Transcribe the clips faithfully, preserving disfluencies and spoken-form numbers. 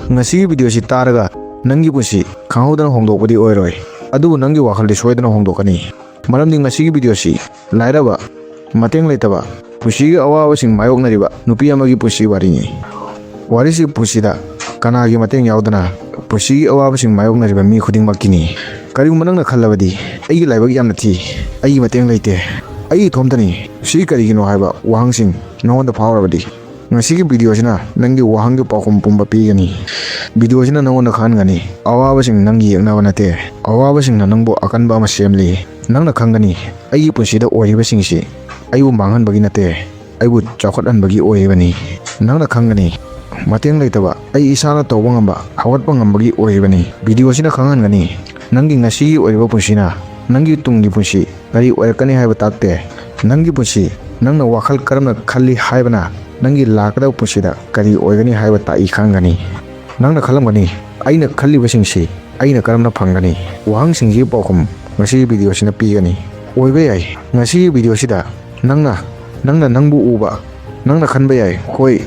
ꯉꯁꯤꯒꯤ ꯚꯤꯗꯤꯑꯣꯁꯤ ꯇꯥꯔꯒ ꯅꯪꯒꯤ ꯄꯨꯟꯁꯤ ꯈꯪꯍꯧꯗꯅ ꯍꯣꯡꯗꯣꯛꯄꯗꯤ ꯑꯣꯏꯔꯣꯏ, ꯑꯗꯨꯕꯨ ꯅꯪꯒꯤ ꯋꯥꯈꯜꯗꯤ ꯁꯣꯏꯗꯅ ꯍꯣꯡꯗꯣꯛꯀꯅꯤ꯫ ꯃꯔꯝꯗꯤ ꯉꯁꯤꯒꯤ ꯚꯤꯗꯤꯑꯣꯁꯤ ꯂꯥꯏꯔꯕ, ꯃꯇꯦꯡ ꯂꯩꯇꯕ, ꯄꯨꯟꯁꯤꯒꯤ ꯑꯋꯥꯕꯁꯤꯡ ꯃꯥꯌꯣꯛꯅꯔꯤꯕ ꯅꯨꯄꯤ ꯑꯃꯒꯤ ꯄꯨꯟꯁꯤ ꯋꯥꯔꯤꯅꯤ꯫ ꯋꯥꯔꯤꯁꯤ ꯄꯨꯟꯁꯤꯗ ꯀꯅꯥꯒꯤ ꯃꯇꯦꯡ ꯌꯥꯎꯗꯅ ꯄꯨꯟꯁꯤꯒꯤ ꯑꯋꯥꯕꯁꯤꯡ ꯃꯥꯌꯣꯛꯅꯔꯤꯕ ꯃꯤ ꯈꯨꯗꯤꯡꯃꯛꯀꯤꯅꯤ꯫ ꯀꯔꯤꯒꯨꯝꯕ ꯅꯪꯅ ꯈꯜꯂꯕꯗꯤ, "ꯑꯩꯒꯤ ꯂꯥꯏꯕꯛ ꯌꯥꯝꯅ ꯊꯤ, ꯑꯩꯒꯤ ꯃꯇꯦꯡ ꯂꯩꯇꯦ, ꯑꯩ ꯏꯊꯣꯝꯇꯅꯤ, ꯁꯤ ꯀꯔꯤꯒꯤꯅꯣ?" ꯍꯥꯏꯕ ꯋꯥꯍꯪꯁꯤꯡ ꯅꯉꯣꯟꯗ ꯐꯥꯎꯔꯕꯗꯤ, ꯉꯁꯤꯒꯤ ꯚꯤꯗꯤꯑꯣꯁꯤꯅ ꯅꯪꯒꯤ ꯋꯥꯍꯪꯒꯤ ꯄꯥꯎꯈꯨꯝ ꯄꯨꯝꯕ ꯄꯤꯒꯅꯤ꯫ ꯚꯤꯗꯤꯑꯣꯁꯤꯅ ꯅꯉꯣꯟꯗ ꯈꯪꯍꯟꯒꯅꯤ, ꯑꯋꯥꯕꯁꯤꯡ ꯅꯪꯒꯤ ꯌꯦꯛꯅꯕ ꯅꯠꯇꯦ, ꯑꯋꯥꯕꯁꯤꯡꯅ ꯅꯪꯕꯨ ꯑꯀꯟꯕ ꯑꯃ ꯁꯦꯝꯂꯤ꯫ ꯅꯪꯅ ꯈꯪꯒꯅꯤ, ꯑꯩꯒꯤ ꯄꯨꯟꯁꯤꯗ ꯑꯣꯏꯔꯤꯕꯁꯤꯡꯁꯤ ꯑꯩꯕꯨ ꯃꯥꯡꯍꯟꯕꯒꯤ ꯅꯠꯇꯦ, ꯑꯩꯕꯨ ꯆꯥꯎꯈꯠꯍꯟꯕꯒꯤ ꯑꯣꯏꯔꯤꯕꯅꯤ꯫ ꯅꯪꯅ ꯈꯪꯒꯅꯤ, ꯃꯇꯦꯡ ꯂꯩꯇꯕ ꯑꯩ ꯏꯁꯥꯅ ꯇꯧꯕ ꯉꯝꯕ, ꯍꯧꯒꯠꯄ ꯉꯝꯕꯒꯤ ꯑꯣꯏꯔꯤꯕꯅꯤ꯫ ꯚꯤꯗꯤꯑꯣꯁꯤꯅ ꯈꯪꯍꯟꯒꯅꯤ, ꯅꯪꯒꯤ ꯉꯁꯤꯒꯤ ꯑꯣꯏꯔꯤꯕ ꯄꯨꯟꯁꯤꯅ ꯅꯪꯒꯤ ꯇꯨꯡꯒꯤ ꯄꯨꯟꯁꯤ ꯀꯔꯤ ꯑꯣꯏꯔꯛꯀꯅꯤ ꯍꯥꯏꯕ ꯇꯥꯛꯇꯦ꯫ ꯅꯪꯒꯤ ꯄꯨꯟꯁꯤ, ꯅꯪꯅ ꯋꯥꯈꯜ ꯀꯔꯝꯅ ꯈꯜꯂꯤ ꯍꯥꯏꯕꯅ ꯅꯪꯒꯤ ꯂꯥꯛꯀꯗꯕ ꯄꯨꯟꯁꯤꯗ ꯀꯔꯤ ꯑꯣꯏꯒꯅꯤ ꯍꯥꯏꯕ ꯇꯥꯛꯏ ꯈꯪꯒꯅꯤ꯫ ꯅꯪꯅ ꯈꯜꯂꯝꯒꯅꯤ, "ꯑꯩꯅ ꯈꯜꯂꯤꯕꯁꯤꯡꯁꯤ ꯑꯩꯅ ꯀꯔꯝꯅ ꯐꯪꯒꯅꯤ?" ꯋꯥꯍꯪꯁꯤꯡꯁꯤꯒꯤ ꯄꯥꯎꯈꯨꯝ ꯉꯁꯤꯒꯤ ꯚꯤꯗꯤꯑꯣꯁꯤꯅ ꯄꯤꯒꯅꯤ꯫ ꯑꯣꯏꯕ ꯌꯥꯏ, ꯉꯁꯤꯒꯤ ꯚꯤꯗꯤꯑꯣꯁꯤꯗ ꯅꯪꯅ, ꯅꯪꯅ ꯅꯪꯕꯨ ꯎꯕ, ꯅꯪꯅ ꯈꯟꯕ ꯌꯥꯏ, "ꯍꯣꯏ,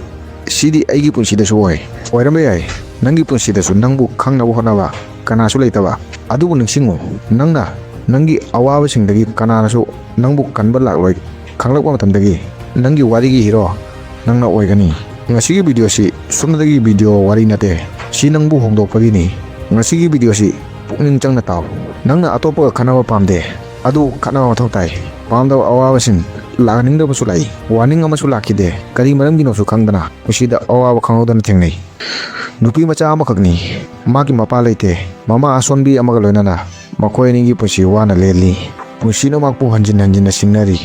ꯁꯤꯗꯤ ꯑꯩꯒꯤ ꯄꯨꯟꯁꯤꯗꯁꯨ ꯑꯣꯏ"꯫ ꯑꯣꯏꯔꯝꯕ ꯌꯥꯏ, ꯅꯪꯒꯤ ꯄꯨꯟꯁꯤꯗꯁꯨ ꯅꯪꯕꯨ ꯈꯪꯅꯕ ꯍꯣꯠꯅꯕ ꯀꯅꯥꯁꯨ ꯂꯩꯇꯕ꯫ ꯑꯗꯨꯕꯨ ꯅꯤꯡꯁꯤꯡꯉꯨ, ꯅꯪꯅ ꯅꯪꯒꯤ ꯑꯋꯥꯕꯁꯤꯡꯗꯒꯤ ꯀꯅꯥꯅꯁꯨ ꯅꯪꯕꯨ ꯀꯟꯕ ꯂꯥꯛꯂꯣꯏ꯫ ꯈꯪꯂꯛꯄ ꯃꯇꯝꯗꯒꯤ ꯅꯪꯒꯤ ꯋꯥꯔꯤꯒꯤ ꯍꯤꯔꯣ ꯅꯪꯅ ꯑꯣꯏꯒꯅꯤ꯫ ꯉꯁꯤꯒꯤ ꯚꯤꯗꯤꯑꯣꯁꯤ ꯁꯨꯞꯅꯇꯒꯤ ꯚꯤꯗꯤꯑꯣ ꯋꯥꯔꯤ ꯅꯠꯇꯦ, ꯁꯤ ꯅꯪꯕꯨ ꯍꯣꯡꯗꯣꯛꯄꯒꯤꯅꯤ꯫ ꯉꯁꯤꯒꯤ ꯚꯤꯗꯤꯑꯣꯁꯤ ꯄꯨꯛꯅꯤꯡ ꯆꯪꯅ ꯇꯥꯎ꯫ ꯅꯪꯅ ꯑꯇꯣꯞꯄꯒ ꯈꯠꯅꯕ ꯄꯥꯝꯗꯦ, ꯑꯗꯨ ꯈꯠꯅꯕ ꯃꯊꯧ ꯇꯥꯏ꯫ ꯄꯥꯝꯗꯕ ꯑꯋꯥꯕꯁꯤꯡ ꯂꯥꯛꯍꯟꯅꯤꯡꯗꯕꯁꯨ ꯂꯩ꯫ ꯋꯥꯔꯅꯤꯡ ꯑꯃꯁꯨ ꯂꯥꯛꯈꯤꯗꯦ, ꯀꯔꯤ ꯃꯔꯝꯒꯤꯅꯣꯁꯨ ꯈꯪꯗꯅ ꯄꯨꯟꯁꯤꯗ ꯑꯋꯥꯕ ꯈꯪꯍꯧꯗꯅ ꯊꯦꯡꯅꯩ꯫ ꯅꯨꯄꯤ ꯃꯆꯥ ꯑꯃꯈꯛꯅꯤ, ꯃꯥꯒꯤ ꯃꯄꯥ ꯂꯩꯇꯦ꯫ ꯃꯃꯥ ꯑꯁꯣꯟꯕꯤ ꯑꯃꯒ ꯂꯣꯏꯅꯅ ꯃꯈꯣꯏ ꯑꯅꯤꯒꯤ ꯄꯨꯟꯁꯤ ꯋꯥꯅ ꯂꯦꯜꯂꯤ꯫ ꯄꯨꯟꯁꯤꯅ ꯃꯍꯥꯛꯄꯨ ꯍꯟꯖꯤꯟ ꯍꯟꯖꯤꯟꯅ ꯁꯤꯡꯅꯔꯤ꯫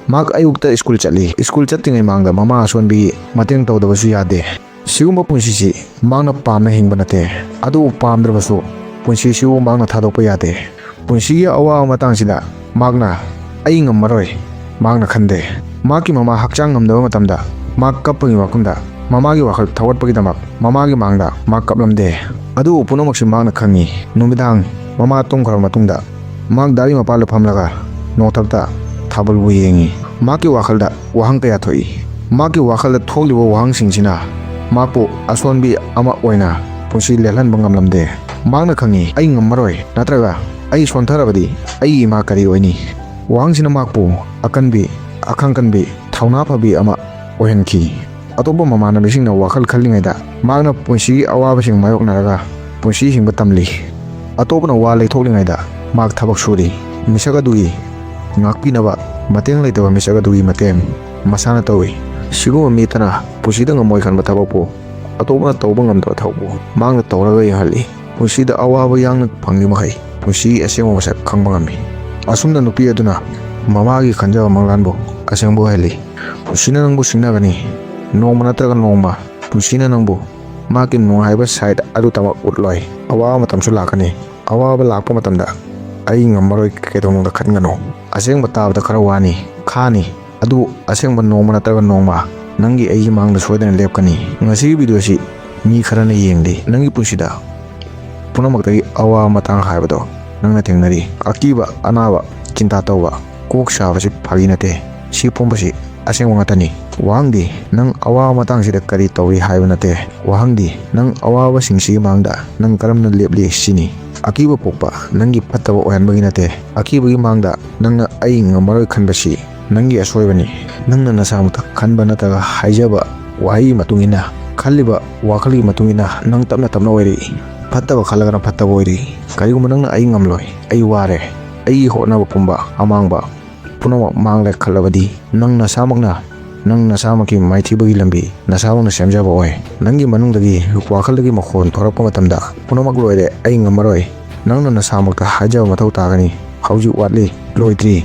ꯃꯍꯥꯛ ꯑꯌꯨꯛꯇ ꯁ꯭ꯀꯨꯜ ꯆꯠꯂꯤ꯫ ꯁ꯭ꯀꯨꯜ ꯆꯠꯇ꯭ꯔꯤꯉꯩ ꯃꯃꯥꯡꯗ ꯃꯃꯥ ꯑꯁꯣꯟꯕꯤꯒꯤ ꯃꯇꯦꯡ ꯇꯧꯗꯕꯁꯨ ꯌꯥꯗꯦ꯫ ꯁꯤꯒꯨꯝꯕ ꯄꯨꯟꯁꯤꯁꯤ ꯃꯍꯥꯛꯅ ꯄꯥꯝꯅ ꯍꯤꯡꯕ ꯅꯠꯇꯦ꯫ ꯑꯗꯨꯕꯨ ꯄꯥꯝꯗ꯭ꯔꯕꯁꯨ ꯄꯨꯟꯁꯤꯁꯤꯕꯨ ꯃꯍꯥꯛꯅ ꯊꯥꯗꯣꯛꯄ ꯌꯥꯗꯦ꯫ ꯄꯨꯟꯁꯤꯒꯤ ꯑꯋꯥꯕ ꯃꯇꯥꯡꯁꯤꯗ ꯃꯍꯥꯛꯅ "ꯑꯩ ꯉꯝꯃꯔꯣꯏ" ꯃꯍꯥꯛꯅ ꯈꯟꯗꯦ꯫ ꯃꯍꯥꯛꯀꯤ ꯃꯃꯥ ꯍꯛꯆꯥꯡ ꯉꯝꯗꯕ ꯃꯇꯝꯗ ꯃꯍꯥꯛ ꯀꯞꯄꯒꯤ ꯃꯐꯝꯗ ꯃꯃꯥꯒꯤ ꯋꯥꯈꯜ ꯊꯧꯒꯠꯄꯒꯤꯗꯃꯛ ꯃꯃꯥꯒꯤ ꯃꯥꯡꯗ ꯃꯍꯥꯛ ꯀꯞꯂꯝꯗꯦ꯫ ꯑꯗꯨꯕꯨ ꯄꯨꯝꯅꯃꯛꯁꯤ ꯃꯍꯥꯛꯅ ꯈꯪꯉꯤ꯫ ꯅꯨꯃꯤꯗꯥꯡ ꯃꯃꯥ ꯇꯨꯝꯈ꯭ꯔꯕ ꯃꯇꯨꯡꯗ ꯃꯍꯥꯛ ꯗꯥꯔꯤ ꯃꯄꯥꯜꯗ ꯐꯝꯂꯒ ꯅꯣꯡꯊꯛꯇ ꯊꯥꯕꯜꯕꯨ ꯌꯦꯡꯉꯤ꯫ ꯃꯍꯥꯛꯀꯤ ꯋꯥꯈꯜꯗ ꯋꯥꯍꯪ ꯀꯌꯥ ꯊꯣꯛꯏ꯫ ꯃꯍꯥꯛꯀꯤ ꯋꯥꯈꯜꯗ ꯊꯣꯛꯂꯤꯕ ꯋꯥꯍꯪꯁꯤꯡꯁꯤꯅ ꯃꯍꯥꯛꯄꯨ ꯑꯁꯣꯟꯕꯤ ꯑꯃ ꯑꯣꯏꯅ ꯄꯨꯟꯁꯤ ꯂꯦꯜꯍꯟꯕ ꯉꯝꯂꯝꯗꯦ꯫ ꯃꯍꯥꯛꯅ ꯈꯪꯏ, "ꯑꯩ ꯉꯝꯃꯔꯣꯏ, ꯅꯠꯇ꯭ꯔꯒ ꯑꯩ ꯁꯣꯟꯊꯔꯕꯗꯤ ꯑꯩꯒꯤ ꯏꯃꯥ ꯀꯔꯤ ꯑꯣꯏꯅꯤ?" ꯋꯥꯍꯪꯁꯤꯅ ꯃꯍꯥꯛꯄꯨ ꯑꯀꯟꯕꯤ, ꯑꯈꯥꯡ ꯀꯟꯕꯤ, ꯊꯧꯅꯥ ꯐꯕꯤ ꯑꯃ ꯑꯣꯏꯍꯟꯈꯤ꯫ ꯑꯇꯣꯞꯄ ꯃꯃꯥꯟꯅꯕꯤꯁꯤꯡꯅ ꯋꯥꯈꯜ ꯈꯜꯂꯤꯉꯩꯗ ꯃꯍꯥꯛꯅ ꯄꯨꯟꯁꯤꯒꯤ ꯑꯋꯥꯕꯁꯤꯡ ꯃꯥꯌꯣꯛꯅꯔꯒ ꯄꯨꯟꯁꯤ ꯍꯤꯡꯕ ꯇꯝꯂꯤ꯫ ꯑꯇꯣꯞꯄꯅ ꯋꯥ ꯂꯩꯊꯣꯛꯂꯤꯉꯩꯗ ꯃꯍꯥꯛ ꯊꯕꯛ ꯁꯨꯔꯤ꯫ ꯃꯤꯁꯛ ꯑꯗꯨꯒꯤ ꯉꯥꯛꯄꯤꯅꯕ ꯃꯇꯦꯡ ꯂꯩꯇꯕ ꯃꯤꯁꯛ ꯑꯗꯨꯒꯤ ꯃꯇꯦꯡ ꯃꯁꯥꯅ ꯇꯧꯏ꯫ ꯁꯤꯒꯨꯝꯕ ꯃꯤ ꯇꯔꯥ ꯄꯨꯟꯁꯤꯗ ꯉꯝꯃꯣꯏ ꯈꯟꯕ ꯊꯕꯛꯄꯨ, ꯑꯇꯣꯞꯄꯅ ꯇꯧꯕ ꯉꯝꯗꯕ ꯊꯕꯛꯄꯨ ꯃꯍꯥꯛꯅ ꯇꯧꯔꯒ ꯌꯦꯡꯍꯜꯂꯤ꯫ ꯄꯨꯟꯁꯤꯗ ꯑꯋꯥꯕ ꯌꯥꯡꯅ ꯐꯪꯂꯤ ꯃꯈꯩ ꯄꯨꯟꯁꯤꯒꯤ ꯑꯁꯦꯡꯕ ꯃꯁꯛ ꯈꯪꯕ ꯉꯝꯃꯤ꯫ ꯑꯁꯨꯝꯅ ꯅꯨꯄꯤ ꯑꯗꯨꯅ ꯃꯃꯥꯒꯤ ꯈꯟꯖꯕ ꯃꯪꯂꯥꯟꯕꯨ ꯑꯁꯦꯡꯕ ꯑꯣꯏꯍꯜꯂꯤ꯫ ꯄꯨꯟꯁꯤꯅ ꯅꯪꯕꯨ ꯁꯤꯡꯅꯒꯅꯤ꯫ ꯅꯣꯡꯃ ꯅꯠꯇ꯭ꯔꯒ ꯅꯣꯡꯃ ꯄꯨꯟꯁꯤꯅ ꯅꯪꯕꯨ ꯃꯍꯥꯛꯀꯤ ꯅꯨꯡꯉꯥꯏꯕ side ꯑꯗꯨꯇꯃꯛ ꯎꯠꯂꯣꯏ꯫ ꯑꯋꯥꯕ ꯃꯇꯝꯁꯨ ꯂꯥꯛꯀꯅꯤ꯫ ꯑꯋꯥꯕ ꯂꯥꯛꯄ ꯃꯇꯝꯗ "ꯑꯩ ꯉꯝꯃꯔꯣꯏ" ꯀꯩꯗꯧꯅꯨꯡꯗ ꯈꯟꯒꯅꯨ꯫ ꯑꯁꯦꯡꯕ ꯇꯥꯕꯗ ꯈꯔ ꯋꯥꯅꯤ, ꯈꯥꯅꯤ, ꯑꯗꯨꯕꯨ ꯑꯁꯦꯡꯕ ꯅꯣꯡꯃ ꯅꯠꯇ꯭ꯔꯒ ꯅꯣꯡꯃ ꯅꯪꯒꯤ ꯑꯩꯒꯤ ꯃꯥꯡꯗ ꯁꯣꯏꯗꯅ ꯂꯦꯞꯀꯅꯤ꯫ ꯉꯁꯤꯒꯤ video ꯑꯁꯤ ꯃꯤ ꯈꯔꯅ ꯌꯦꯡꯂꯤ꯫ ꯅꯪꯒꯤ ꯄꯨꯟꯁꯤꯗ ꯄꯨꯝꯅꯃꯛꯇꯒꯤ ꯑꯋꯥꯕ ꯃꯇꯥꯡ ꯍꯥꯏꯕꯗꯣ ꯅꯪꯅ ꯊꯦꯡꯅꯔꯤ꯫ ꯑꯀꯤꯕ, ꯑꯅꯥꯕ, ꯆꯤꯟꯇꯥ ꯇꯧꯕ, ꯀꯣꯛ ꯁꯥꯕꯁꯤ ꯐꯥꯒꯤ ꯅꯠꯇꯦ꯫ ꯁꯤ ꯄꯨꯝꯕꯁꯤ ꯑꯁꯦꯡꯕ ꯉꯥꯛꯇꯅꯤ꯫ ꯋꯥꯍꯪꯗꯤ, ꯅꯪ ꯑꯋꯥꯕ ꯃꯇꯥꯡꯁꯤꯗ ꯀꯔꯤ ꯇꯧꯔꯤ ꯍꯥꯏꯕ ꯅꯠꯇꯦ꯫ ꯋꯥꯍꯪꯗꯤ, ꯅꯪ ꯑꯋꯥꯕꯁꯤꯡꯁꯤꯒꯤ ꯃꯥꯡꯗ ꯅꯪ ꯀꯔꯝꯅ ꯂꯦꯞꯂꯤ ꯁꯤꯅꯤ꯫ ꯑꯀꯤꯕ ꯄꯣꯛꯄ ꯅꯪꯒꯤ ꯐꯠꯇꯕ ꯑꯣꯏꯍꯟꯕꯒꯤ ꯅꯠꯇꯦ꯫ ꯑꯀꯤꯕꯒꯤ ꯃꯥꯡꯗ ꯅꯪꯅ "ꯑꯩ ꯉꯝꯃꯔꯣꯏ" ꯈꯟꯕꯁꯤ ꯅꯪꯒꯤ ꯑꯁꯣꯏꯕꯅꯤ꯫ ꯅꯪꯅ ꯅꯁꯥꯃꯛꯇ ꯈꯟꯕ ꯅꯠꯇ꯭ꯔꯒ ꯍꯥꯏꯖꯕ ꯋꯥꯍꯩꯒꯤ ꯃꯇꯨꯡ ꯏꯟꯅ, ꯈꯜꯂꯤꯕ ꯋꯥꯈꯜꯒꯤ ꯃꯇꯨꯡ ꯏꯟꯅ ꯅꯪ ꯇꯞꯅ ꯇꯞꯅ ꯑꯣꯏꯔꯛꯏ꯫ ꯐꯠꯇꯕ ꯈꯜꯂꯒꯅ ꯐꯠꯇꯕ ꯑꯣꯏꯔꯛꯏ꯫ ꯀꯔꯤꯒꯨꯝꯕ ꯅꯪꯅ "ꯑꯩ ꯉꯝꯂꯣꯏ, ꯑꯩ ꯋꯥꯔꯦ, ꯑꯩꯒꯤ ꯍꯣꯠꯅꯕ ꯄꯨꯝꯕ ꯑꯃꯥꯡꯕ ꯄꯨꯝꯅꯃꯛ ꯃꯥꯡꯂꯦ" ꯈꯜꯂꯕꯗꯤ, ꯅꯪ ꯅꯁꯥꯃꯛꯅ ꯅꯪ ꯅꯁꯥꯃꯛꯀꯤ ꯃꯥꯏꯊꯤꯕꯒꯤ ꯂꯝꯕꯤ ꯅꯁꯥꯃꯛꯅ ꯁꯦꯝꯖꯕ ꯑꯣꯏ꯫ ꯅꯪꯒꯤ ꯃꯅꯨꯡꯗꯒꯤ ꯋꯥꯈꯜꯗꯒꯤ ꯃꯈꯣꯟ ꯊꯣꯔꯛꯄ ꯃꯇꯝꯗ, "ꯄꯨꯝꯅꯃꯛ ꯂꯣꯏꯔꯦ, ꯑꯩ ꯉꯝꯃꯔꯣꯏ", ꯅꯪꯅ ꯅꯁꯥꯃꯛꯇ ꯍꯥꯏꯖꯕ ꯃꯊꯧ ꯇꯥꯒꯅꯤ, "ꯍꯧꯖꯤꯛ ꯋꯥꯠꯂꯤ, ꯂꯣꯏꯗ꯭ꯔꯤ"꯫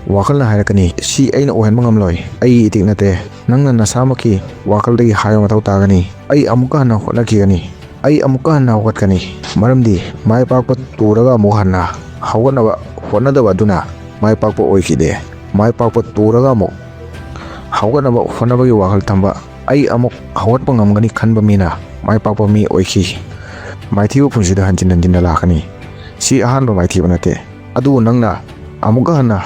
ꯋꯥꯈꯜꯅ ꯍꯥꯏꯔꯛꯀꯅꯤ, "ꯁꯤ ꯑꯩꯅ ꯑꯣꯏꯍꯟꯕ ꯉꯝꯂꯣꯏ, ꯑꯩꯒꯤ ꯏꯊꯤꯛ ꯅꯠꯇꯦ"꯫ ꯅꯪꯅ ꯅꯁꯥꯃꯛꯀꯤ ꯋꯥꯈꯜꯗꯒꯤ ꯍꯥꯏꯕ ꯃꯊꯧ ꯇꯥꯒꯅꯤ, "ꯑꯩ ꯑꯃꯨꯛꯀ ꯍꯟꯅ ꯍꯣꯠꯅꯈꯤꯒꯅꯤ, ꯑꯩ ꯑꯃꯨꯛꯀ ꯍꯟꯅ ꯍꯧꯒꯠꯀꯅꯤ"꯫ ꯃꯔꯝꯗꯤ ꯃꯥꯏ ꯄꯥꯛꯄ ꯇꯨꯔꯒ ꯑꯃꯨꯛ ꯍꯟꯅ ꯍꯧꯒꯠꯅꯕ ꯍꯣꯠꯅꯗꯕ ꯑꯗꯨꯅ ꯃꯥꯏ ꯄꯥꯛꯄ ꯑꯣꯏꯈꯤꯗꯦ꯫ ꯃꯥꯏ ꯄꯥꯛꯄ ꯇꯨꯔꯒ ꯑꯃꯨꯛ ꯍꯧꯒꯠꯅꯕ ꯍꯣꯠꯅꯕꯒꯤ ꯋꯥꯈꯜ ꯊꯝꯕ, "ꯑꯩ ꯑꯃꯨꯛ ꯍꯧꯒꯠꯄ ꯉꯝꯒꯅꯤ" ꯈꯟꯕ ꯃꯤꯅ ꯃꯥꯏ ꯄꯥꯛꯄ ꯃꯤ ꯑꯣꯏꯈꯤ꯫ ꯃꯥꯏꯊꯤꯕ ꯄꯨꯟꯁꯤꯗ ꯍꯟꯖꯤꯟ ꯍꯟꯖꯤꯟꯅ ꯂꯥꯛꯀꯅꯤ꯫ ꯁꯤ ꯑꯍꯥꯟꯕ ꯃꯥꯏꯊꯤꯕ ꯅꯠꯇꯦ꯫ ꯑꯗꯨꯕꯨ ꯅꯪꯅ ꯑꯃꯨꯛꯀ ꯍꯟꯅ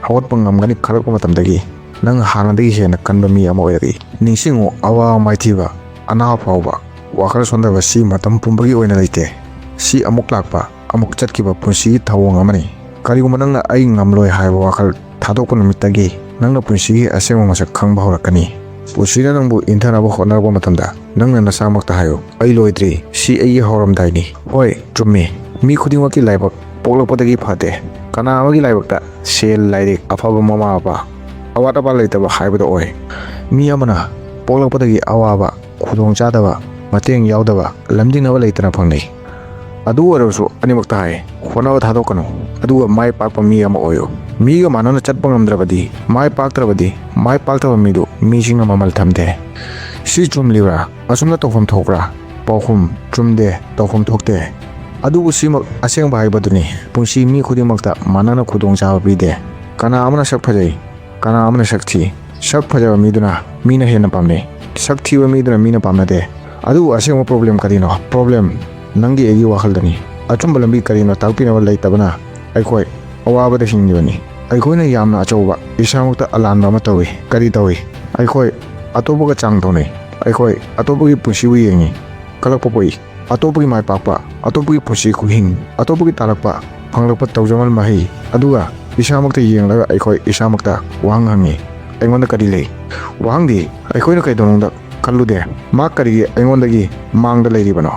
ꯍꯧꯒꯠꯄ ꯉꯝꯒꯅꯤ ꯈꯜꯂꯛꯄ ꯃꯇꯝꯗꯒꯤ, ꯅꯪ ꯍꯥꯟꯅꯗꯒꯤ ꯍꯦꯟꯅ ꯀꯟꯕ ꯃꯤ ꯑꯃ ꯑꯣꯏꯔꯛꯏ꯫ ꯅꯤꯡꯁꯤꯡꯉꯨ, ꯑꯋꯥꯕ ꯃꯥꯏꯊꯤꯕ ꯑꯅꯥꯕ ꯐꯥꯎꯕ꯫ ꯋꯥꯈꯜ ꯁꯣꯟꯊꯕ ꯁꯤ ꯃꯇꯝ ꯄꯨꯝꯕꯒꯤ ꯑꯣꯏꯅ ꯂꯩꯇꯦ꯫ ꯁꯤ ꯑꯃꯨꯛ ꯂꯥꯛꯄ, ꯑꯃꯨꯛ ꯆꯠꯈꯤꯕ ꯄꯨꯟꯁꯤꯒꯤ ꯊꯧꯑꯣꯡ ꯑꯃꯅꯤ꯫ ꯀꯔꯤꯒꯨꯝꯕ ꯅꯪꯅ "ꯑꯩ ꯉꯝꯂꯣꯏ" ꯍꯥꯏꯕ ꯋꯥꯈꯜ ꯊꯥꯗꯣꯛꯄ ꯅꯨꯃꯤꯠꯇꯒꯤ, ꯅꯪꯅ ꯄꯨꯟꯁꯤꯒꯤ ꯑꯁꯦꯡꯕ ꯃꯁꯛ ꯈꯪꯕ ꯍꯧꯔꯛꯀꯅꯤ꯫ ꯄꯨꯟꯁꯤꯅ ꯅꯪꯕꯨ ꯏꯟꯊꯅꯕ ꯍꯣꯠꯅꯔꯛꯄ ꯃꯇꯝꯗ, ꯅꯪꯅ ꯅꯁꯥꯃꯛꯇ ꯍꯥꯏꯌꯨ, "ꯑꯩ ꯂꯣꯏꯗ꯭ꯔꯤ, ꯁꯤ ꯑꯩꯒꯤ ꯍꯧꯔꯝꯗꯥꯏꯅꯤ"꯫ ꯍꯣꯏ, ꯆꯨꯝꯃꯤ, ꯃꯤ ꯈꯨꯗꯤꯡꯃꯛꯀꯤ ꯂꯥꯏꯕꯛ ꯄꯣꯛꯂꯛꯄꯗꯒꯤ ꯐꯗꯦ꯫ ꯀꯅꯥ ꯑꯃꯒꯤ ꯂꯥꯏꯕꯛꯇ ꯁꯦꯜ, ꯂꯥꯏꯔꯤꯛ, ꯑꯐꯕ ꯃꯃꯥ ꯃꯄꯥ, ꯑꯋꯥꯠ ꯑꯄꯥ ꯂꯩꯇꯕ ꯍꯥꯏꯕꯗꯣ ꯑꯣꯏ꯫ ꯃꯤ ꯑꯃꯅ ꯄꯣꯛꯂꯛꯄꯗꯒꯤ ꯑꯋꯥꯕ, ꯈꯨꯗꯣꯡꯆꯥꯗꯕ, ꯃꯇꯦꯡ ꯌꯥꯎꯗꯕ, ꯂꯝꯖꯤꯡꯅꯕ ꯂꯩꯇꯅ ꯐꯪꯅꯩ꯫ ꯑꯗꯨ ꯑꯣꯏꯔꯕꯁꯨ ꯑꯅꯤꯃꯛꯇ ꯍꯥꯏ, ꯍꯣꯠꯅꯕ ꯊꯥꯗꯣꯛꯀꯅꯨ, ꯑꯗꯨꯒ ꯃꯥꯏ ꯄꯥꯛꯄ ꯃꯤ ꯑꯃ ꯑꯣꯏꯌꯨ꯫ ꯃꯤꯒ ꯃꯥꯟꯅꯅ ꯆꯠꯄ ꯉꯝꯗ꯭ꯔꯕꯗꯤ, ꯃꯥꯏ ꯄꯥꯛꯇ꯭ꯔꯕꯗꯤ, ꯃꯥꯏ ꯄꯥꯛꯇꯕ ꯃꯤꯗꯨ ꯃꯤꯁꯤꯡꯅ ꯃꯃꯜ ꯊꯝꯗꯦ꯫ ꯁꯤ ꯆꯨꯝꯂꯤꯕ꯭ꯔꯥ? ꯑꯁꯨꯝꯅ ꯇꯧꯐꯝ ꯊꯣꯛꯄ꯭ꯔꯥ? ꯄꯥꯎꯈꯨꯝ: ꯆꯨꯝꯗꯦ, ꯇꯧꯐꯝ ꯊꯣꯛꯇꯦ꯫ ꯑꯗꯨꯕꯨ ꯁꯤꯃꯛ ꯑꯁꯦꯡꯕ ꯍꯥꯏꯕꯗꯨꯅꯤ꯫ ꯄꯨꯟꯁꯤ ꯃꯤ ꯈꯨꯗꯤꯡꯃꯛꯇ ꯃꯥꯟꯅꯅ ꯈꯨꯗꯣꯡꯆꯥꯕ ꯄꯤꯗꯦ꯫ ꯀꯅꯥ ꯑꯃꯅ ꯁꯛ ꯐꯖꯩ, ꯀꯅꯥ ꯑꯃꯅ ꯁꯛ ꯊꯤ꯫ ꯁꯛ ꯐꯖꯕ ꯃꯤꯗꯨꯅ ꯃꯤꯅ ꯍꯦꯟꯅ ꯄꯥꯝꯅꯩ, ꯁꯛ ꯊꯤꯕ ꯃꯤꯗꯨꯅ ꯃꯤꯅ ꯄꯥꯝꯅꯗꯦ꯫ ꯑꯗꯨꯕꯨ ꯑꯁꯦꯡꯕ ꯄ꯭ꯔꯣꯕ꯭ꯂꯦꯝ ꯀꯔꯤꯅꯣ? ꯄ꯭ꯔꯣꯕ꯭ꯂꯦꯝ ꯅꯪꯒꯤ ꯑꯩꯒꯤ ꯋꯥꯈꯜꯗꯅꯤ꯫ ꯑꯆꯨꯝꯕ ꯂꯝꯕꯤ ꯀꯔꯤꯅꯣ ꯇꯥꯛꯄꯤꯅꯕ ꯂꯩꯇꯕꯅ ꯑꯩꯈꯣꯏ ꯑꯋꯥꯕꯗ ꯍꯤꯡꯂꯤꯕꯅꯤ꯫ ꯑꯩꯈꯣꯏꯅ ꯌꯥꯝꯅ ꯑꯆꯧꯕ ꯏꯁꯥꯃꯛꯇ ꯑꯂꯥꯟꯕ ꯑꯃ ꯇꯧꯏ꯫ ꯀꯔꯤ ꯇꯧꯏ? ꯑꯩꯈꯣꯏ ꯑꯇꯣꯞꯄꯒ ꯆꯥꯡ ꯇꯧꯅꯩ꯫ ꯑꯩꯈꯣꯏ ꯑꯇꯣꯞꯄꯒꯤ ꯄꯨꯟꯁꯤꯕꯨ ꯌꯦꯡꯉꯤ, ꯀꯜꯂꯛꯄ ꯄꯣꯛꯏ꯫ ꯑꯇꯣꯞꯄꯒꯤ ꯃꯥꯏ ꯄꯥꯛꯄ, ꯑꯇꯣꯞꯄꯒꯤ ꯄꯨꯟꯁꯤ ꯈꯨꯍꯤꯡ, ꯑꯇꯣꯞꯄꯒꯤ ꯇꯥꯜꯂꯛꯄ, ꯐꯪꯂꯛꯄ ꯇꯧꯖꯃꯜ ꯃꯍꯩ, ꯑꯗꯨꯒ ꯏꯁꯥꯃꯛꯇ ꯌꯦꯡꯂꯒ ꯑꯩꯈꯣꯏ ꯏꯁꯥꯃꯛꯇ ꯋꯥꯍꯪ ꯍꯪꯉꯤ, "ꯑꯩꯉꯣꯟꯗ ꯀꯔꯤ ꯂꯩ?" ꯋꯥꯍꯪꯗꯤ ꯑꯩꯈꯣꯏꯅ ꯀꯩꯗꯧꯅꯨꯡꯗ ꯈꯜꯂꯨꯗꯦ꯫ ꯃꯥ ꯀꯔꯤꯒꯤ ꯑꯩꯉꯣꯟꯗꯒꯤ ꯃꯥꯡꯗ ꯂꯩꯔꯤꯕꯅꯣ?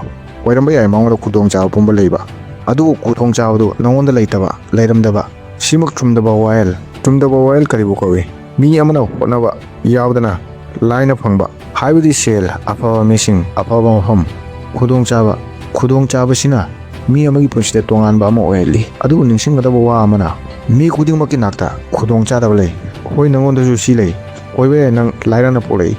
ꯑꯣꯏꯔꯝꯕ ꯌꯥꯏ ꯃꯉꯣꯟꯗ ꯈꯨꯗꯣꯡꯆꯥꯕ ꯄꯨꯝꯕ ꯂꯩꯕ, ꯑꯗꯨꯕꯨ ꯈꯨꯗꯣꯡꯆꯥꯕꯗꯨ ꯅꯉꯣꯟꯗ ꯂꯩꯇꯕ, ꯂꯩꯔꯝꯗꯕ꯫ ꯁꯤꯃꯛ ꯆꯨꯝꯗꯕ ꯋꯥꯌꯦꯜ꯫ ꯆꯨꯝꯗꯕ ꯋꯥꯌꯦꯜ ꯀꯔꯤꯕꯨ ꯀꯧꯏ? ꯃꯤ ꯑꯃꯅ ꯍꯣꯠꯅꯕ ꯌꯥꯎꯗꯅ ꯂꯥꯏꯅ ꯐꯪꯕ, ꯍꯥꯏꯕꯗꯤ ꯁꯦꯜ, ꯑꯐꯕ ꯃꯤꯁꯤꯡ, ꯑꯐꯕ ꯃꯐꯝ, ꯈꯨꯗꯣꯡꯆꯥꯕ꯫ ꯈꯨꯗꯣꯡꯆꯥꯕꯁꯤꯅ ꯃꯤ ꯑꯃꯒꯤ ꯄꯨꯟꯁꯤꯗ ꯇꯣꯉꯥꯟꯕ ꯑꯃ ꯑꯣꯏꯍꯜꯂꯤ꯫ ꯑꯗꯨꯕꯨ ꯅꯤꯡꯁꯤꯡꯒꯗꯕ ꯋꯥ ꯑꯃꯅ, ꯃꯤ ꯈꯨꯗꯤꯡꯃꯛꯀꯤ ꯅꯥꯛꯇ ꯈꯨꯗꯣꯡꯆꯥꯗꯕ ꯂꯩ꯫ ꯍꯣꯏ, ꯅꯉꯣꯟꯗꯁꯨ ꯁꯤ ꯂꯩ꯫ ꯑꯣꯏꯕ ꯌꯥꯏ, ꯅꯪ ꯂꯥꯏꯔꯅ ꯄꯣꯛꯂꯛꯏ,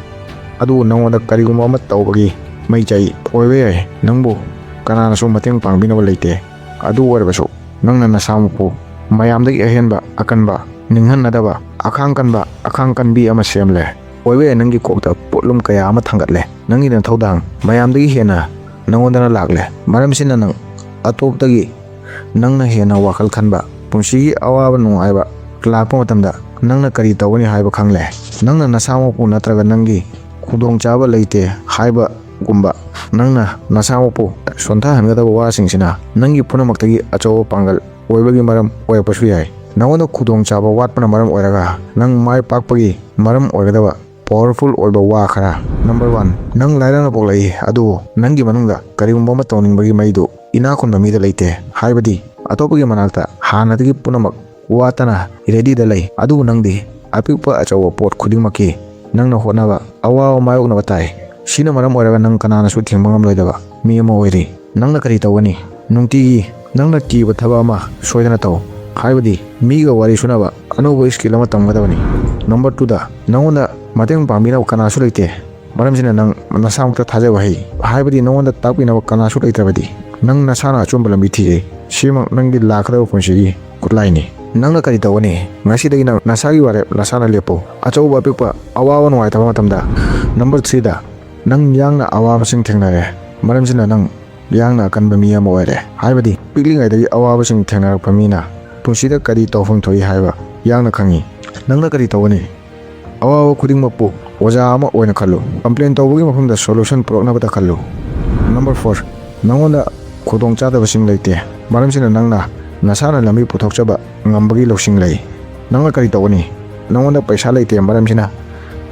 ꯑꯗꯨꯕꯨ ꯅꯉꯣꯟꯗ ꯀꯔꯤꯒꯨꯝꯕ ꯑꯃ ꯇꯧꯕꯒꯤ ꯃꯩ ꯆꯥꯛꯏ꯫ ꯑꯣꯏꯕ ꯌꯥꯏ, ꯅꯪꯕꯨ ꯀꯅꯥꯅꯁꯨ ꯃꯇꯦꯡ ꯄꯥꯡꯕꯤꯅꯕ ꯂꯩꯇꯦ꯫ ꯑꯗꯨ ꯑꯣꯏꯔꯕꯁꯨ ꯅꯪꯅ ꯅꯁꯥꯃꯛꯄꯨ ꯃꯌꯥꯝꯗꯒꯤ ꯑꯍꯦꯟꯕ ꯑꯀꯟꯕ, ꯅꯤꯡꯍꯟꯅꯗꯕ, ꯑꯈꯥꯡ ꯀꯟꯕ, ꯑꯈꯥꯡ ꯀꯟꯕꯤ ꯑꯃ ꯁꯦꯝꯂꯦ꯫ ꯑꯣꯏꯕ ꯌꯥꯏ, ꯅꯪꯒꯤ ꯀꯣꯛꯇ ꯄꯣꯠꯂꯨꯝ ꯀꯌꯥ ꯑꯃ ꯊꯥꯡꯒꯠꯂꯦ꯫ ꯅꯪꯒꯤ ꯅꯊꯧꯗꯥꯡ ꯃꯌꯥꯝꯗꯒꯤ ꯍꯦꯟꯅ ꯅꯉꯣꯟꯗꯅ ꯂꯥꯛꯂꯦ꯫ ꯃꯔꯝꯁꯤꯅ ꯅꯪ ꯑꯇꯣꯞꯄꯗꯒꯤ ꯅꯪꯅ ꯍꯦꯟꯅ ꯋꯥꯈꯜ ꯈꯟꯕ, ꯄꯨꯟꯁꯤꯒꯤ ꯑꯋꯥꯕ ꯅꯨꯡꯉꯥꯏꯕ ꯂꯥꯛꯄ ꯃꯇꯝꯗ ꯅꯪꯅ ꯀꯔꯤ ꯇꯧꯒꯅꯤ ꯍꯥꯏꯕ ꯈꯪꯂꯦ꯫ ꯅꯪꯅ ꯅꯁꯥꯃꯛꯄꯨ ꯅꯠꯇ꯭ꯔꯒ ꯅꯪꯒꯤ ꯈꯨꯗꯣꯡꯆꯥꯕ ꯂꯩꯇꯦ ꯍꯥꯏꯕꯒꯨꯝꯕ ꯅꯪꯅ ꯅꯁꯥꯃꯛꯄꯨ ꯁꯣꯟꯊꯍꯟꯒꯗꯕ ꯋꯥꯁꯤꯡꯁꯤꯅ ꯅꯪꯒꯤ ꯄꯨꯝꯅꯃꯛꯇꯒꯤ ꯑꯆꯧꯕ ꯄꯥꯡꯒꯜ ꯑꯣꯏꯕꯒꯤ ꯃꯔꯝ ꯑꯣꯏꯔꯛꯄꯁꯨ ꯌꯥꯏ꯫ ꯅꯉꯣꯟꯗ ꯈꯨꯗꯣꯡꯆꯥꯕ ꯋꯥꯠꯄꯅ ꯃꯔꯝ ꯑꯣꯏꯔꯒ ꯅꯪ ꯃꯥꯏ ꯄꯥꯛꯄꯒꯤ ꯃꯔꯝ ꯑꯣꯏꯒꯗꯕ ꯄꯥꯋꯔꯐꯨꯜ ꯑꯣꯏꯕ ꯋꯥ ꯈꯔ꯫ ꯅꯝꯕꯔ ꯋꯥꯟ, ꯅꯪ ꯂꯥꯏꯔꯅ ꯄꯣꯛꯂꯛꯏ, ꯑꯗꯨꯕꯨ ꯅꯪꯒꯤ ꯃꯅꯨꯡꯗ ꯀꯔꯤꯒꯨꯝꯕ ꯑꯃ ꯇꯧꯅꯤꯡꯕꯒꯤ ꯃꯩꯗꯨ ꯏꯅꯥꯛ ꯈꯨꯟꯕ ꯃꯤꯗ ꯂꯩꯇꯦ꯫ ꯍꯥꯏꯕꯗꯤ ꯑꯇꯣꯞꯄꯒꯤ ꯃꯅꯥꯛꯇ ꯍꯥꯟꯅꯗꯒꯤ ꯄꯨꯝꯅꯃꯛ ꯋꯥꯠꯇꯅ ꯔꯦꯗꯤꯗ ꯂꯩ, ꯑꯗꯨꯕꯨ ꯅꯪꯗꯤ ꯑꯄꯤꯛꯄ ꯑꯆꯧꯕ ꯄꯣꯠ ꯈꯨꯗꯤꯡꯃꯛꯀꯤ ꯅꯪꯅ ꯍꯣꯠꯅꯕ, ꯑꯋꯥꯕ ꯃꯥꯌꯣꯛꯅꯕ ꯇꯥꯏ꯫ ꯁꯤꯅ ꯃꯔꯝ ꯑꯣꯏꯔꯒ ꯅꯪ ꯀꯅꯥꯅꯁꯨ ꯊꯤꯡꯕ ꯉꯝꯂꯣꯏꯗꯕ ꯃꯤ ꯑꯃ ꯑꯣꯏꯔꯤ꯫ ꯅꯪꯅ ꯀꯔꯤ ꯇꯧꯒꯅꯤ? ꯅꯨꯡꯇꯤꯒꯤ ꯅꯪꯅ ꯀꯤꯕ ꯊꯕꯛ ꯑꯃ ꯁꯣꯏꯗꯅ ꯇꯧ, ꯍꯥꯏꯕꯗꯤ ꯃꯤꯒ ꯋꯥꯔꯤ ꯁꯨꯅꯕ ꯑꯅꯧꯕ ꯁ꯭ꯀꯤꯜ ꯑꯃ ꯇꯝꯒꯗꯕꯅꯤ꯫ ꯅꯝꯕꯔ ꯇꯨꯗ, ꯅꯉꯣꯟꯗ ꯃꯇꯦꯡ ꯄꯥꯡꯕꯤꯅꯕ ꯀꯅꯥꯁꯨ ꯂꯩꯇꯦ, ꯃꯔꯝꯁꯤꯅ ꯅꯪ ꯅꯁꯥꯃꯛꯇ ꯊꯥꯖꯕ ꯍꯩ, ꯍꯥꯏꯕꯗꯤ ꯅꯉꯣꯟꯗ ꯇꯥꯛꯄꯤꯅꯕ ꯀꯅꯥꯁꯨ ꯂꯩꯇ꯭ꯔꯕꯗꯤ ꯅꯪ ꯅꯁꯥꯅ ꯑꯆꯨꯝꯕ ꯂꯝꯕꯤ ꯊꯤꯖꯩ꯫ ꯁꯤꯃꯛ ꯅꯪꯒꯤ ꯂꯥꯛꯀꯗꯕ ꯄꯨꯟꯁꯤꯒꯤ ꯈꯨꯠꯂꯥꯏꯅꯤ꯫ ꯅꯪꯅ ꯀꯔꯤ ꯇꯧꯒꯅꯤ? ꯉꯁꯤꯗꯒꯤ ꯅꯪ ꯅꯁꯥꯒꯤ ꯋꯥꯔꯦꯞ ꯅꯁꯥꯅ ꯂꯦꯞꯄꯨ꯫ ꯑꯆꯧꯕ ꯑꯄꯤꯛꯄ, ꯑꯋꯥꯕ ꯅꯨꯡꯉꯥꯏꯇꯕ ꯃꯇꯝꯗ꯫ ꯅꯝꯕꯔ ꯊ꯭ꯔꯤꯗ, ꯅꯪ ꯌꯥꯡꯅ ꯑꯋꯥꯕꯁꯤꯡ ꯊꯦꯡꯅꯔꯦ, ꯃꯔꯝꯁꯤꯅ ꯅꯪ ꯌꯥꯡꯅ ꯑꯀꯟꯕ ꯃꯤ ꯑꯃ ꯑꯣꯏꯔꯦ, ꯍꯥꯏꯕꯗꯤ ꯄꯤꯛꯂꯤꯉꯩꯗꯒꯤ ꯑꯋꯥꯕꯁꯤꯡ ꯊꯦꯡꯅꯔꯛꯄ ꯃꯤꯅ ꯄꯨꯟꯁꯤꯗ ꯀꯔꯤ ꯇꯧꯐꯝ ꯊꯣꯛꯏ ꯍꯥꯏꯕ ꯌꯥꯡꯅ ꯈꯪꯏ꯫ ꯅꯪꯅ ꯀꯔꯤ ꯇꯧꯒꯅꯤ? ꯑꯋꯥꯕ ꯈꯨꯗꯤꯡꯃꯛꯄꯨ ꯑꯣꯖꯥ ꯑꯃ ꯑꯣꯏꯅ ꯈꯜꯂꯨ꯫ ꯀꯝꯄ꯭ꯂꯦꯟ ꯇꯧꯕꯒꯤ ꯃꯐꯝꯗ ꯁꯣꯂꯨꯁꯟ ꯄꯨꯔꯛꯅꯕꯗ ꯈꯜꯂꯨ꯫ ꯅꯝꯕꯔ ꯐꯣꯔ, ꯅꯉꯣꯟꯗ ꯈꯨꯗꯣꯡꯆꯥꯗꯕꯁꯤꯡ ꯂꯩꯇꯦ, ꯃꯔꯝꯁꯤꯅ ꯅꯪꯅ ꯅꯁꯥꯅ ꯂꯝꯕꯤ ꯄꯨꯊꯣꯛꯆꯕ ꯉꯝꯕꯒꯤ ꯂꯧꯁꯤꯡ ꯂꯩ꯫ ꯅꯪꯅ ꯀꯔꯤ ꯇꯧꯒꯅꯤ? ꯅꯉꯣꯟꯗ ꯄꯩꯁꯥ ꯂꯩꯇꯦ, ꯃꯔꯝꯁꯤꯅ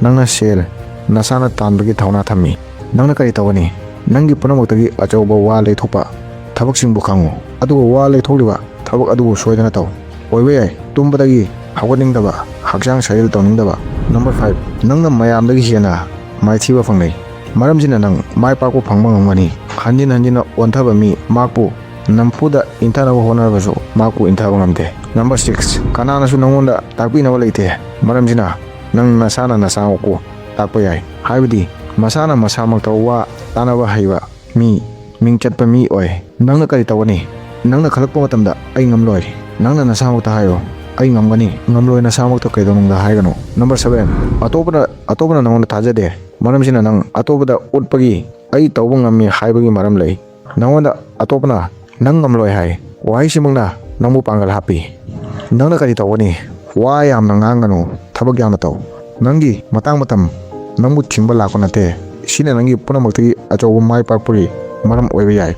ꯅꯪꯅ ꯁꯦꯜ ꯅꯁꯥꯅ ꯇꯥꯟꯕꯒꯤ ꯊꯧꯅꯥ ꯊꯝꯃꯤ꯫ ꯅꯪꯅ ꯀꯔꯤ ꯇꯧꯒꯅꯤ? ꯅꯪꯒꯤ ꯄꯨꯝꯅꯃꯛꯇꯒꯤ ꯑꯆꯧꯕ ꯋꯥ ꯂꯩꯊꯣꯛꯄ ꯊꯕꯛꯁꯤꯡꯕꯨ ꯈꯪꯉꯨ, ꯑꯗꯨꯒ ꯋꯥ ꯂꯩꯊꯣꯛꯂꯤꯕ ꯊꯕꯛ ꯑꯗꯨꯕꯨ ꯁꯣꯏꯗꯅ ꯇꯧ꯫ ꯑꯣꯏꯕ ꯌꯥꯏ, ꯇꯨꯝꯕꯗꯒꯤ ꯍꯧꯒꯠꯅꯤꯡꯗꯕ, ꯍꯛꯆꯥꯡ ꯁꯥꯖꯦꯜ ꯇꯧꯅꯤꯡꯗꯕ꯫ ꯅꯝꯕꯔ ꯐꯥꯏꯚ, ꯅꯪꯅ ꯃꯌꯥꯝꯗꯒꯤ ꯍꯦꯟꯅ ꯃꯥꯏꯊꯤꯕ ꯐꯪꯅꯩ, ꯃꯔꯝꯁꯤꯅ ꯅꯪ ꯃꯥꯏ ꯄꯥꯛꯄ ꯐꯪꯕ ꯉꯝꯒꯅꯤ꯫ ꯍꯟꯖꯤꯟ ꯍꯟꯖꯤꯟꯅ ꯑꯣꯟꯊꯕ ꯃꯤ ꯃꯍꯥꯛꯄꯨ ꯅꯝꯐꯨꯗ ꯏꯟꯊꯅꯕ ꯍꯣꯠꯅꯔꯕꯁꯨ ꯃꯍꯥꯛꯄꯨ ꯏꯟꯊꯕ ꯉꯝꯗꯦ꯫ ꯅꯝꯕꯔ ꯁꯤꯛꯁ, ꯀꯅꯥꯅꯁꯨ ꯅꯉꯣꯟꯗ ꯇꯥꯛꯄꯤꯅꯕ ꯂꯩꯇꯦ, ꯃꯔꯝꯁꯤꯅ ꯅꯪ ꯅꯁꯥꯅ ꯅꯁꯥꯃꯛꯄꯨ ꯇꯥꯛꯄ ꯌꯥꯏ, ꯍꯥꯏꯕꯗꯤ ꯃꯁꯥꯅ ꯃꯁꯥꯃꯛꯇ ꯋꯥ ꯇꯥꯅꯕ ꯍꯩꯕ ꯃꯤ, ꯃꯤꯡ ꯆꯠꯄ ꯃꯤ ꯑꯣꯏ꯫ ꯅꯪꯅ ꯀꯔꯤ ꯇꯧꯒꯅꯤ? ꯅꯪꯅ ꯈꯜꯂꯛꯄ ꯃꯇꯝꯗ "ꯑꯩ ꯉꯝꯂꯣꯏ", ꯅꯪꯅ ꯅꯁꯥꯃꯛꯇ ꯍꯥꯏꯌꯨ, "ꯑꯩ ꯉꯝꯒꯅꯤ"꯫ ꯉꯝꯂꯣꯏ ꯅꯁꯥꯃꯛꯇ ꯀꯩꯗꯧꯅꯨꯡꯗ ꯍꯥꯏꯒꯅꯨ꯫ ꯅꯝꯕꯔ ꯁꯚꯦꯟ, ꯑꯇꯣꯞꯄꯅ, ꯑꯇꯣꯞꯄꯅ ꯅꯉꯣꯟꯗ ꯊꯥꯖꯗꯦ, ꯃꯔꯝꯁꯤꯅ ꯅꯪ ꯑꯇꯣꯞꯄꯗ ꯎꯠꯄꯒꯤ "ꯑꯩ ꯇꯧꯕ ꯉꯝꯃꯤ" ꯍꯥꯏꯕꯒꯤ ꯃꯔꯝ ꯂꯩ꯫ ꯅꯉꯣꯟꯗ ꯑꯇꯣꯞꯄꯅ "ꯅꯪ ꯉꯝꯂꯣꯏ" ꯍꯥꯏ꯫ ꯋꯥꯍꯩꯁꯤꯃꯛꯅ ꯅꯪꯕꯨ ꯄꯥꯡꯒꯜ ꯍꯥꯞꯄꯤ꯫ ꯅꯪꯅ ꯀꯔꯤ ꯇꯧꯒꯅꯤ? ꯋꯥ ꯌꯥꯝꯅ ꯉꯥꯡꯒꯅꯨ, ꯊꯕꯛ ꯌꯥꯝꯅ ꯇꯧ꯫ ꯅꯪꯒꯤ ꯃꯇꯥꯡ ꯃꯇꯝ ꯅꯪꯕꯨ ꯊꯤꯡꯕ ꯂꯥꯛꯄ ꯅꯠꯇꯦ꯫ ꯁꯤꯅ ꯅꯪꯒꯤ ꯄꯨꯝꯅꯃꯛꯇꯒꯤ ꯑꯆꯧꯕ ꯃꯥꯏ ꯄꯥꯛꯄꯒꯤ ꯃꯔꯝ ꯑꯣꯏꯕ ꯌꯥꯏ꯫